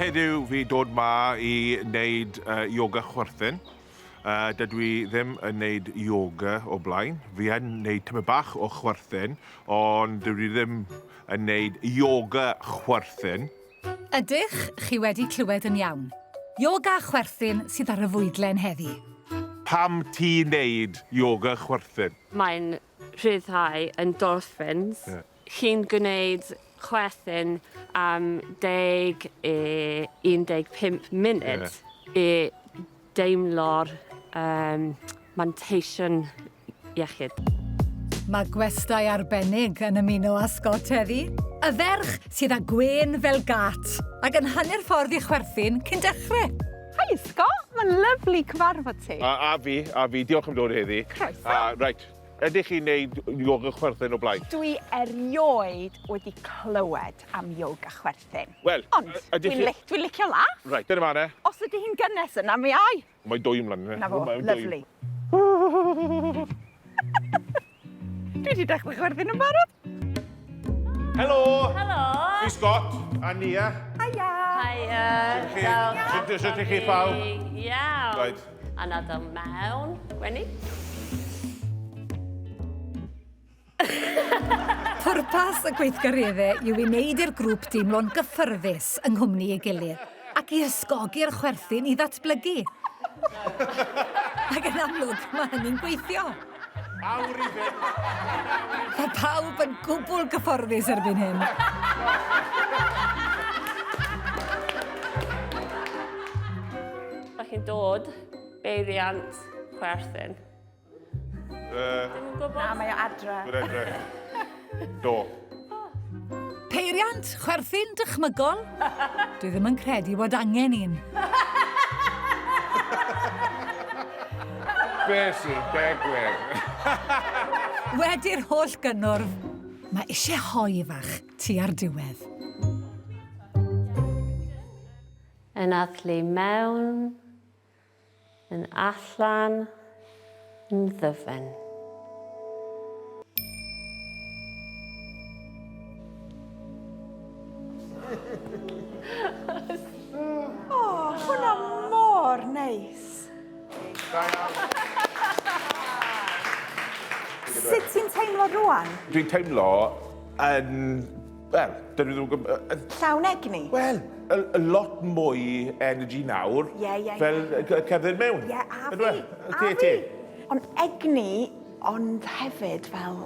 Heddiw fi dod ma i wneud uh, yoga chwerthin. Uh, dydw i ddim yn wneud yoga o blaen. Fi yn wneud tymed bach o chwerthin, ond dydw i ddim yn wneud yoga chwerthin. Ydych chi wedi clywed yn iawn? Yoga chwerthin sydd ar y fwydlen heddi. Pam ti'n neud yoga chwerthin? Mae'n rhyddhau endorphins. Ie. Chi'n gwneud chwerthin am deg i 15 munud i deimlo'r yym manteision iechyd. Mae gwestai arbennig yn ymuno â Scott heddi. Y ferch sydd â gwên fel gât ac yn hanner ffordd i chwerthin cyn dechrau. Hiya Scott, mae'n lyfli cyfarfod ti. A, a fi, a fi, diolch am dod heddi. Croeso. A, reit, ydych chi'n neud yoga chwerthin o blaen? Dwi erioed wedi clywed am yoga chwerthin. Wel, Ond ydych dwi'n chi... li dwi'n licio laff. Reit, dyna ma' 'na. Os ydy hi'n gynnes yna, mi ai. Mae dwym lan yna. Na fo, lyfli. Dwi wedi dechrau chwerthin yn barod. Helo! Helo! Fi Scott a Nia. Hiya! Hiya! Sut sut ych chi pawb? Iawn. Right. A na dod mewn, Gwenny. Pwrpas y gweithgareddau yw i wneud i'r grŵp deimlo'n gyffyrddus yng nghwmni ei gilydd ac i ysgogi'r chwerthin i ddatblygu. Ac yn amlwg, mae hynny'n gweithio. Awr i fynd. Mae pawb yn gwbl gyfforddus erbyn hyn. Da chi'n dod beiriant chwerthin. Yy. Dim yn gwybod. Na, mae o adre. Mae'n adre. Do. Peiriant chwerthin dychmygol? Dwi ddim yn credu bod angen un. Be sy'n digwydd? Wedi'r holl gynnwrf, mae eisiau hoi fach tua'r diwedd. Anadlu mewn, Yn allan yn ddyfn. O, hwnna mor neis. Da iawn. Sut ti'n teimlo rwan? Dwi'n teimlo yn Wel, dydw i ddim yn gwybod... Llawn egni? Wel, y, y lot mwy energy nawr. Ie, ie, ie. Fel cerdded mewn. Ie, a fi. A fi. Ti. Ond egni, ond hefyd fel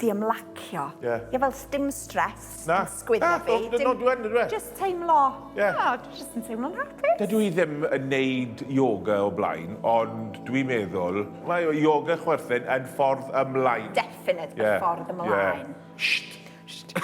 di ymlacio. Ie. Ie, fel dim stress. Na. Dim sgwyddo fi. Na, no, dwi yn, dwi. Just teimlo. Ie. O, dwi just yn teimlo'n hapus. Dydw i ddim yn neud yoga o blaen, ond dwi'n meddwl mae yoga chwerthin yn ffordd ymlaen. Definite y ffordd ymlaen. Ie. Sht. Sht.